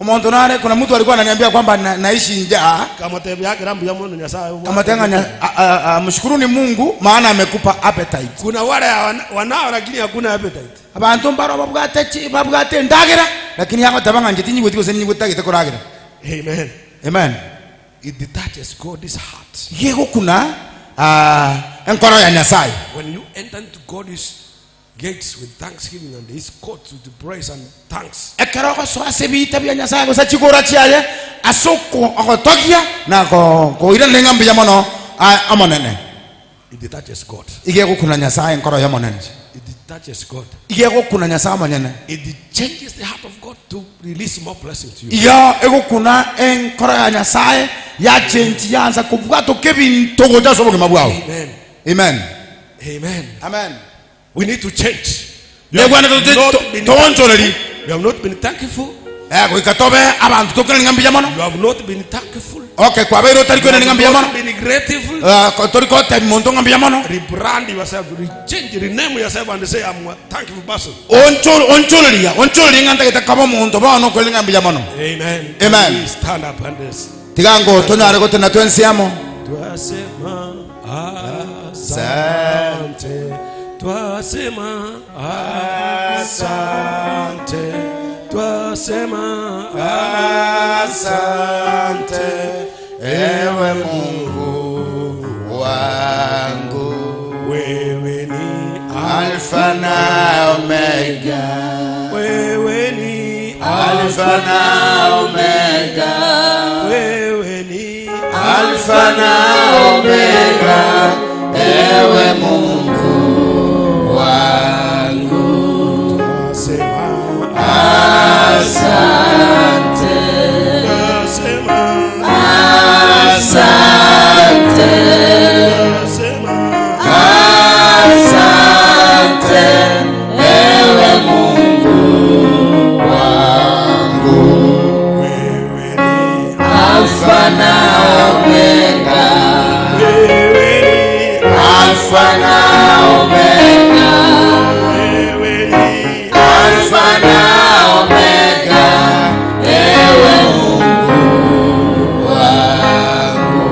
Omonto nare kuna mtu alikuwa ananiambia kwamba na, naishi njaa. Kamotebia akera mbuya mono Nyasaye. Kamateng'a nya- a- a- a- mshukuruni Mungu maana amekupa appetite. Kuna wale hawana- wanao lakini hakuna appetite. Abanto mbaro babwate chi- babwate endagera lakini agoteba ng'a inche tinyigweti gose ninyigwete tagete koragera. Amen. Amen. It detaches God's heart. Gegokuna ah, enkoro ya Nyasaye. When you enter into God's gates with thanksgiving and his courts with praise and thanks. Ekero ogosoa ase ebiita bia Nyasaye gose chigura chiaye ase oko- ogotogia na ko- koirana ng'a mbuya mono a- Omonene. It touches God. Iga egokuna Nyasaye enkoro y'Omonene. It touches God. Iga egokuna Nyasaye omonyene. It changes the heart of God to release more blessing to you. Iga egokuna enkoro ya Nyasaye yachenchi yansa kobwatoka ebinto gocha ase obogima bwao. Amen. Amen. Amen. Amen. We need to change. You have Negwanete toche- not to- been toonchoreri. You have not been thankful. Eh, goika tobe abanto tokorani ng'a mbuya mono. You have not been thankful. Okay, kwabeire otari You koirani ng'a have mbuya mono. not been grateful. Eh, ko- tori kotebi monto ng'a mbuya mono. Rebrand yourself, rechange, rename yourself, and say, I'm a thankful person. Oncho- Onchoreria, onchoreria ng'a ntagete koba omonto bono okoirani ng'a mbuya mono. Amen. Amen. We stand up and this. Tiga ngo tonyare gotena twensi amo. Twasema asante, twasema asante, twasema asante, Ewe Mungu wangu, wewe ni Alfa na Omega, wewe ni Alfa na Omega, wewe ni Alfa na Omega, ewe Mungu wangu, twasema Asante, twasema asante, twasema asante, ewe Mungu wangu, wewe ni Alfa na Omega, wewe ni Alfa na Omega, wewe ni Alfa na Omega, ewe Mungu wangu,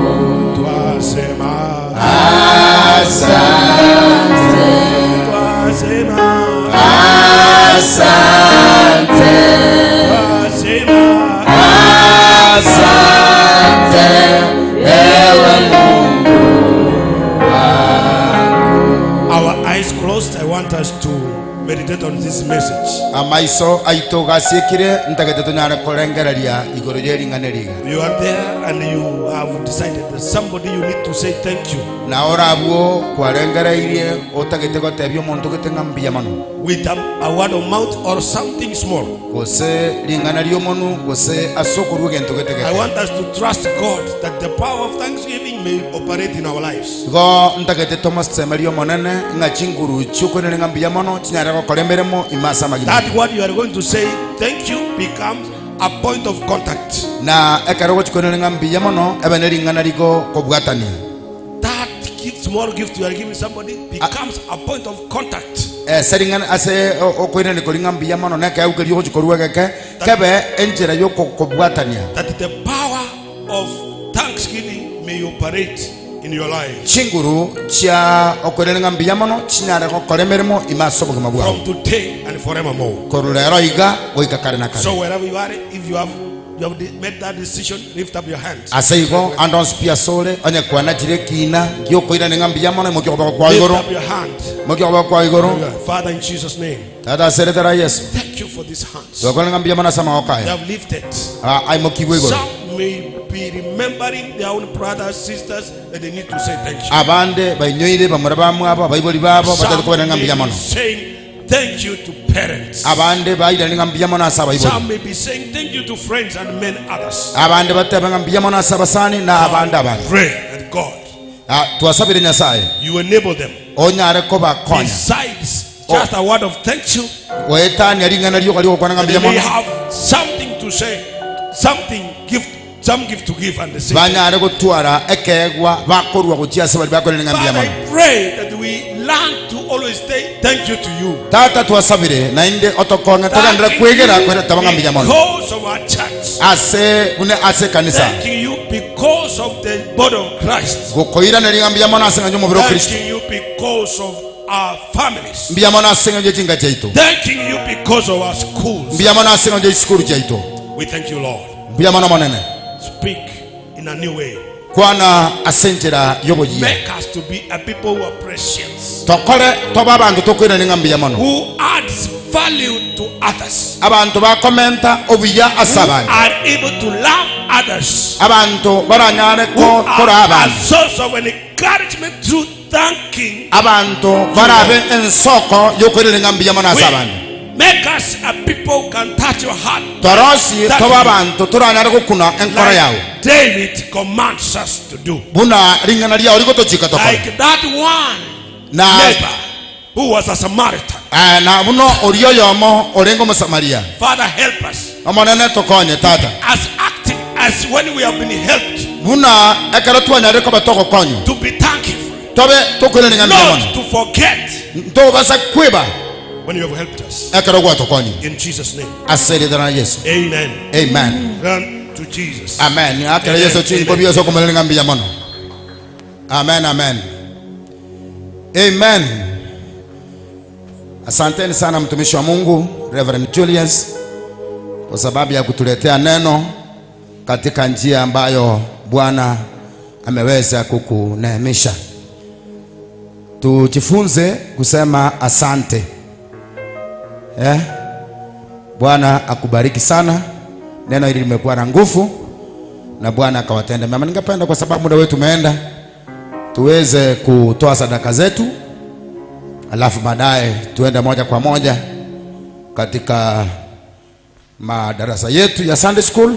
twasema asante, twasema asante. twasema Asante, ewe Mungu Our eyes closed, I want us to meditate on this message. Amaiso aito gasiekire ntagete tonyare korengereria igoro riering'ana riga. You are there and you have decided that somebody you need to say thank you Na orabwo kwarengereirie otagete gotebia omonto gete ng'a mbuya mono. with a, a word of mouth or something small. Gose ring'ana ri'omonu gose ase okorwa egento gete I geke. want us to trust God that the power of thanksgiving may operate in our lives. Igo ntagete tomosemerie Omonene ng'a chinguru chi'okoirania ng'a mbuya mono chinyare gokora emeremo ime ase amagima That aito. what you are going to say, thank you, becomes a point of contact. Na ekero ogochia koirania ng'a mbuya mono ebe ne ring'ana rigokobwatania. That gift, small gift you are giving somebody becomes a point of contact. Ase ring'ana ase okoirania koria ng'a mbuya mono nekeegwa keria ogochia korua egeke kebe enchera y'okobwatania. That the power of thanksgiving may operate in your life. Chinguru chia okoirania ng'a mbuya mono chinyare gokora emeremo ime ase obogima bwao. From today and forevermore. Korwa rero iga goika kare na kare. So wherever you are, if you have you have made that decision, lift up your hands. Ase igo, ande onsi pi asore, onye kwanachire ekiina gi'okoirania ng'a mbuya mono, imokia okoboko kwao Lift igoro, up your hand. imokia okoboko kwao igoro. Father, in Jesus' name, Tata, ase erieta ria Yeso, thank you for these hands. twakorire ng'a mbuya mono ase amagoko They aya have lifted. Ah, aimokigwe igoro. Some may be remembering their own brothers, sisters, that they need to say thank you. Abande bainyoire bamura bamwabo, abaibori babo, batari Some kobairania ng'a may mbuya be mono. saying thank you to parents. Abande bairane ng'a mbuya mono ase abaibori. Some may be saying thank you to friends and many others. Abande batebe ng'a mbuya mono ase abasani na abande abange. Pray that God, Ah, twasabire Nyasaye you enable them. Onyare kobakonya. Besides just a word of thank you, Goetania ring'ana rioka ri'ogokwana ng'a they mbuya may mono. have something to say, something gift, some gift to give and say. Banyare gotwara ekeegwa bakorua gochia ase baria bakorire ng'a mbuya Father, mono. I pray that we learn to always say thank you to you. Tata twasabire naende otokonye togenderere Thanking kwegera you koretaba ng'a mbuya mono. because of our church. Ase buna ase ekanisa. Thanking you because of the body of Christ. Gokoiraneria ng'a mbuya mono ase eng'encho y'omobere o Kristo. Thanking you because of our families. Mbuya mono ase eng'encho y'echinka chiaito. Thanking you because of our schools. Mbuya mono ase eng'encho y'echisukuru chiaito. We thank you, Lord. Mbuya mono Omonene. Speak in a new way. Kwana ase enchera y'oboyia. Make us to be a people who appreciates, Tokore tobe abanto tokoirania ng'a mbuya mono. who adds value to others, Abanto bakomenta obuya ase who abande. are able to love others, Abanto baranyare who ko- koraa are a abande. source of encouragement through thanking. Abanto barabe ensoko y'okoirania ng'a mbuya mono ase We abande. make us a people who can touch your heart. Torosie Thank tobe you. abanto toranyare gokuna enkoro Like yao. David commands us to do. Buna ring'ana riao rigotochika tokore. Like that one Na neighbor who was a Samaritan. eh, na buna oria oyomo orenge Omosamaria. Father, help us. Omonene tokonye tata. As active as when we have been helped Buna ekero twanyarire koba togokonywa. to be thankful, Tobe tokoirania ng'a mbuya not mono. to forget Ntobasa kweba when you have helped us. ekero gwatokonyire. In Jesus' name. Ase erieta ria Yesu. Amen. Amen. Run to Jesus. Amen. Akere Amen. Yesu chinko Amen. bioso komoirania ng'a mbuya mono. Amen, amen. Amen. Asanteni sana mtumishi wa Mungu Reverend Julius kwa sababu ya kutuletea neno katika njia ambayo Bwana ameweza kukuneemisha. Tujifunze kusema asante. Eh? Bwana akubariki sana. Neno hili limekuwa na nguvu na Bwana akawatende mema. Ningependa kwa sababu muda wetu umeenda, tuweze kutoa sadaka zetu, alafu baadaye tuende moja kwa moja katika madarasa yetu ya Sunday school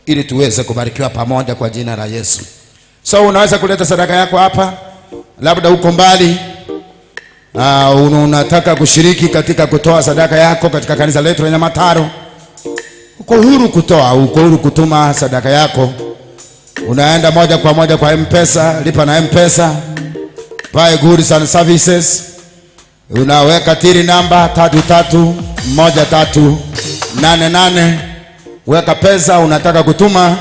ili tuweze kubarikiwa pamoja kwa jina la Yesu. So unaweza kuleta sadaka yako hapa, labda uko mbali uh, unataka kushiriki katika kutoa sadaka yako katika kanisa letu la Nyamataro. Uko huru kutoa, uko huru kutuma sadaka yako. Unaenda moja kwa moja kwa M-Pesa, lipa na M-Pesa, buy goods and services. Unaweka tiri namba 331388, weka pesa unataka kutuma,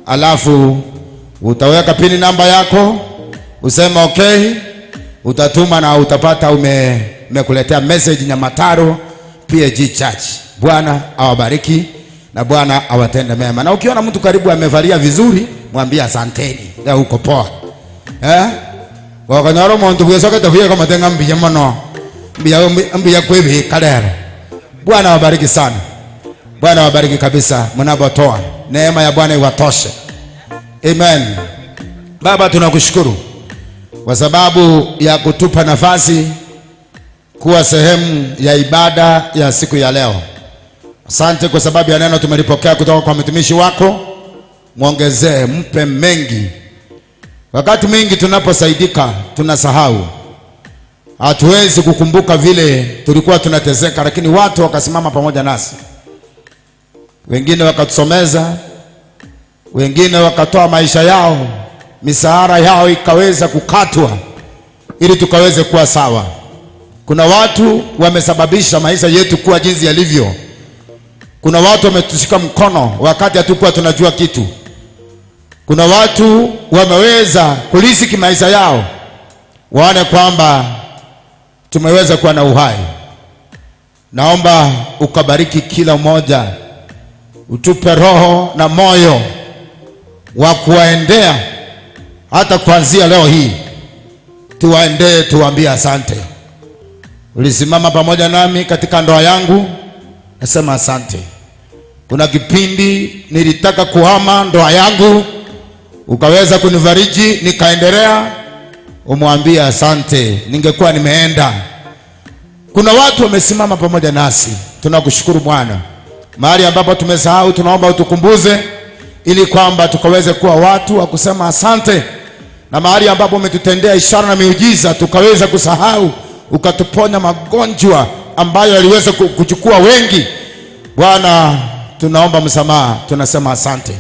alafu utaweka pini namba yako, useme okay, utatuma na utapata ume mekuletea message Nyamataro PAG Church. Bwana awabariki na Bwana awatende mema. Na ukiona mtu karibu amevalia vizuri, mwambie asanteni, leo uko poa eh? Wakanyora omonto bwesokete buya komate ng'a mbuya mono, mbuya mbuya kwebika rero. Bwana awabariki sana, Bwana awabariki kabisa mnapotoa. Neema ya Bwana iwatoshe. Amen. Baba, tunakushukuru kwa sababu ya kutupa nafasi kuwa sehemu ya ibada ya siku ya leo. Asante kwa sababu ya neno tumelipokea kutoka kwa mtumishi wako. Mwongezee, mpe mengi. Wakati mwingi tunaposaidika tunasahau, hatuwezi kukumbuka vile tulikuwa tunateseka, lakini watu wakasimama pamoja nasi, wengine wakatusomeza, wengine wakatoa maisha yao, misahara yao ikaweza kukatwa ili tukaweze kuwa sawa. Kuna watu wamesababisha maisha yetu kuwa jinsi yalivyo. Kuna watu wametushika mkono wakati hatukuwa tunajua kitu. Kuna watu wameweza kulisiki maisha yao waone kwamba tumeweza kuwa na uhai. Naomba ukabariki kila mmoja, utupe roho na moyo wa kuwaendea hata kuanzia leo hii, tuwaendee, tuwaambie asante. Ulisimama pamoja nami katika ndoa yangu, nasema asante. Kuna kipindi nilitaka kuhama ndoa yangu, ukaweza kunifariji nikaendelea, umwambie asante, ningekuwa nimeenda. Kuna watu wamesimama pamoja nasi, tunakushukuru Bwana. Mahali ambapo tumesahau, tunaomba utukumbuze, ili kwamba tukaweze kuwa watu wa kusema asante na mahali ambapo umetutendea ishara na miujiza tukaweza kusahau, ukatuponya magonjwa ambayo yaliweza kuchukua wengi. Bwana, tunaomba msamaha, tunasema asante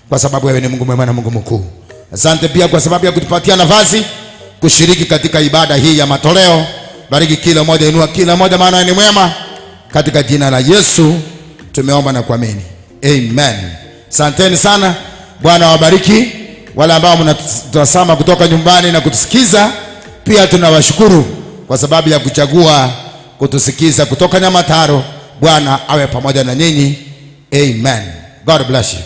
kwa sababu wewe ni Mungu mwema na Mungu mkuu. Asante pia kwa sababu ya kutupatia nafasi kushiriki katika ibada hii ya matoleo. Bariki kila mmoja, inua kila mmoja, maana ni mwema. Katika jina la Yesu tumeomba na kuamini, amen. Asanteni sana, Bwana awabariki. Wale ambao mnatazama kutoka nyumbani na kutusikiza pia tunawashukuru kwa sababu ya kuchagua kutusikiza kutoka Nyamataro. Bwana awe pamoja na nyinyi, amen. God bless you.